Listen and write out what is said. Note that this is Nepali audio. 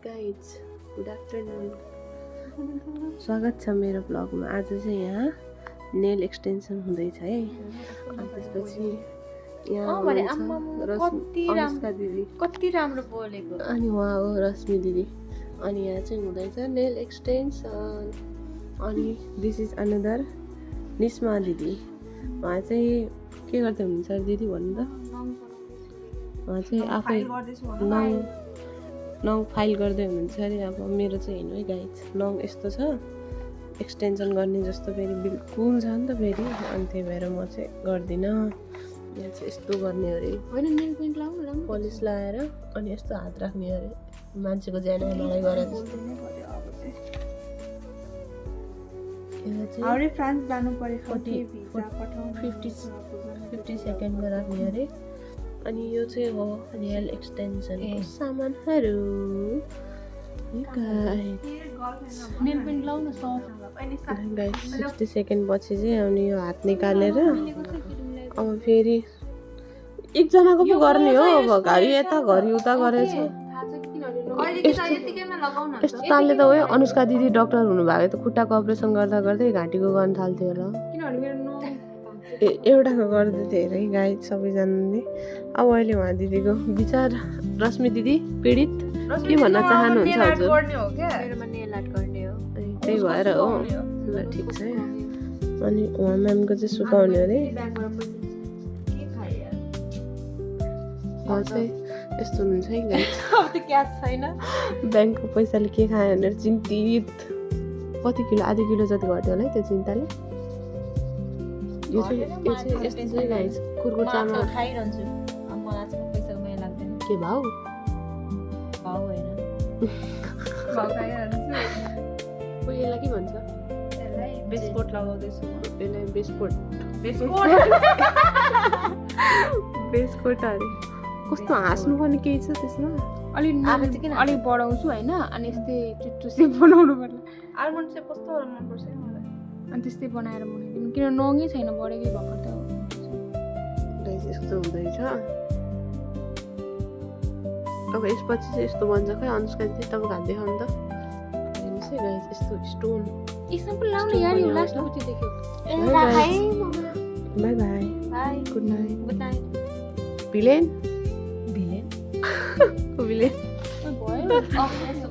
गाइज गुड आफ्टरनुन स्वागत छ मेरो ब्लगमा। आज चाहिँ यहाँ नेल एक्सटेन्सन हुँदैछ है। अनि त्यसपछि यहाँ अनुष्का दिदी कति राम्रो बोलेको। अनि उहाँ हो रश्मि दिदी। अनि यहाँ चाहिँ हुँदैछ नेल एक्सटेन्सन। अनि दिस इज अनदर निस्मा दिदी। उहाँ चाहिँ के गर्दै हुनुहुन्छ दिदी भन्नु त? उहाँ चाहिँ आफै नङ फाइल गर्दै हुनुहुन्छ अरे। अब मेरो चाहिँ हेर्नु है गाइज, नङ यस्तो छ, एक्सटेन्सन गर्ने जस्तो फेरि बिल्कुल छ नि त फेरि। अनि त्यही भएर म चाहिँ गर्दिनँ। यहाँ चाहिँ यस्तो गर्ने अरे, होइन नेल पेन्ट लाउनु राम्रो पलिस लगाएर अनि यस्तो हात राख्ने अरे। मान्छेको ज्यान मलाई गरे जस्तो। अरे फ्रान्स जानु पर्यो 50 सेकेन्डमा राख्ने अरे। अनि यो चाहिँ हो नेल एक्सटेन्सनको सामानहरू। नेल पेन्ट लाउनु सफ्ट गाइस 60 सेकेन्ड पछि चाहिँ अनि यो हात निकालेर अब फेरि एकजनाको पो गर्ने हो। अब घरि यता घरि उता गरेछ। यस्तो तालले त हो अनुष्का दिदी डक्टर हुनुभएको त खुट्टाको अपरेसन गर्दा गर्दै घाँटीको गर्न थाल्थ्यो होला। एउटाको गर्दै थियो अरे गाइड सबैजनाले। अब अहिले उहाँ दिदीको विचार, रश्मि दिदी पीडित के भन्न चाहनुहुन्छ हजुर? त्यही भएर हो ल ठिक छ। अनि उहाँ म्यामको चाहिँ सुकाउने अरे। उहाँ चाहिँ यस्तो हुनुहुन्छ है गाइड, ब्याङ्कको पैसाले के खायो भनेर चिन्तित। कति किलो, आधी किलो जति घट्यो होला है त्यो चिन्ताले। यो चाहिँ यस्तो चाहिँ गाइज कुर्कुर चामल खाइरहन्छु। मलाई चाहिँ पैसाको माया लाग्दैन। के भाउ भाउ होइन यसलाई के भन्छ? यसलाई बेसपोर्ट लगाउँदैछु। यसलाई बेसपोर्ट बेसपोर्ट अरे। कस्तो हाँस्नुपर्ने केही छ त्यसमा? अलिक बढाउँछु होइन। अनि यस्तै चुट्टो सेप बनाउनु पर्ला। आलमन्ड सेप कस्तो मनपर्छ मलाई। अनि त्यस्तै बनाएर बनाइदिनु, किन नङै छैन, बढेकै भर्खर त हो। गाइस यस्तो हुँदैछ। अब यसपछि चाहिँ यस्तो बन्छ खै अनुष्का दिदी, तपाईँ हात देखाउनु त। हेर्नुहोस् है गाइस यस्तो स्टोन। यसमा पनि लाउनु यार, यो लास्ट पछि देख्यो। By by good night. Villain villain villain भयो।